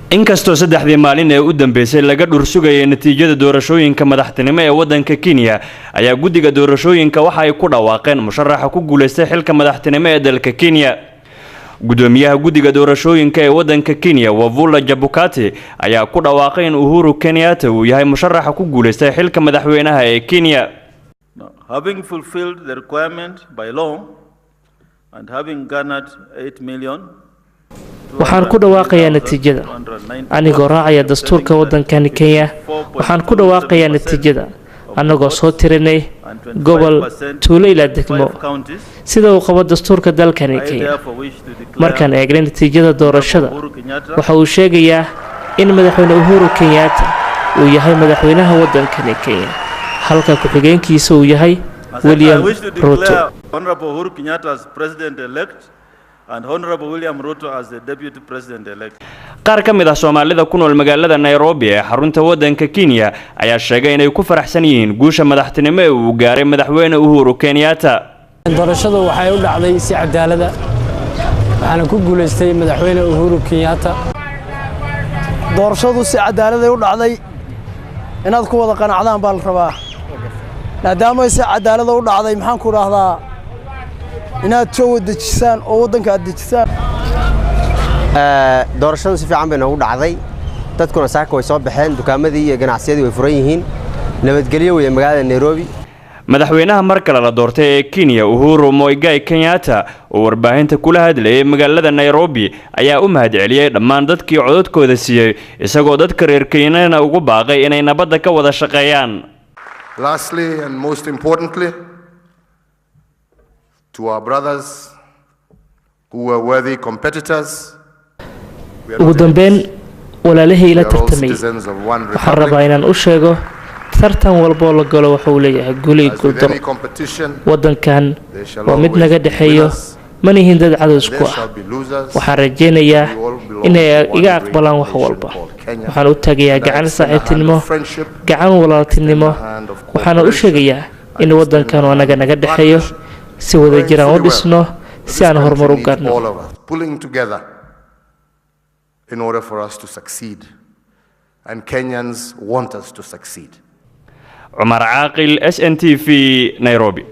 Inkastoo 3dii maalin ee u dambeysay laga dhursugayay natiijada doorashooyinka madaxtinimo ee waddanka Kenya, ayaa guddiga doorashooyinka waxa ay ku dhawaaqeen musharaxa ku guuleystay xilka madaxtinimo ee dalka Kenya. Gudoomiyaha guddiga doorashooyinka ee waddanka Kenya, Wafula Chebukati, ayaa ku dhawaaqay in Uhuru Kenyatta uu yahay musharaxa ku guuleystay xilka madaxweynaha ee Kenya. Having fulfilled the requirement by law and having garnered 8 million Waxaan ku dhawaaqayaa natiijada anigoo raacaya dastuurka waddankani Kenya. Waxaan ku dhawaaqayaa natiijada annagoo soo tirinay gobol, tuulo ilaa degmo, sida uu qabo dastuurka dalkani Kenya. Markaan eegnay natiijada doorashada, waxa uu sheegayaa in Madaxweyne Uhuru Kenyatta uu yahay madaxweynaha waddankani Kenya, halka ku-xigeenkiisa uu yahay William Ruto. Honorable Uhuru Kenyatta as president-elect and Honorable William Ruto as the deputy president-elect. Qaar ka mid ah Soomaalida ku nool magaalada Nairobi ee xarunta waddanka Kenya ayaa sheegay inay ku faraxsan yihiin guusha madaxtinimo ee uu gaaray Madaxweyne Uhuru Kenyatta. Doorashadu waxay u dhacday si cadaalada, waxaana ku guulaystay Madaxweyne Uhuru Kenyatta. Doorashadu si cadaaladay u dhacday, inaad ku wada qanacdaan baa la rabaa. Maadaama si cadaalada u dhacday, maxaan ku dhahdaa, inaad soo dejisaan oo waddanka aad dejisaan. Doorashadu si fiican bay noogu dhacday. Dadkuna saaka way soo baxeen, dukaamadii iyo ganacsiyadii way furan yihiin. Nabadgelyo weeye magaalada Nairobi. Madaxweynaha mar kale la doortay ee Kenya, Uhuru Muigai Kenyatta, oo warbaahinta kula hadlayay magaalada Nairobi, ayaa u mahadceliyey dhammaan dadkii codadkooda siiyey, isagoo dadka reer Kenyana ugu baaqay inay nabadda ka wada shaqeeyaan. Lastly, and most importantly, to our brothers who were worthy competitors, Ugu dambeyn, walaalihii ila tartamayay waxaan rabaa inaan u sheego, tartan walboo la galo waxa uu leeyahay guul iyo guuldaro. Waddankan waa mid naga dhexeeyo, mana ihin dad cadow isku ah. Waxaan rajaynayaa inay iga aqbalaan wax walba. Waxaan u taagayaa gacan saaxiibtinimo, gacan walaaltinimo, waxaana u sheegayaa in waddankan anaga naga dhexeeyo, si wada jiraan u dhisno, si aan horumar u gaarno. Pulling together in order for us to succeed. And Kenyans want us to succeed. Cumar Caaqil, SNTV, Nairobi.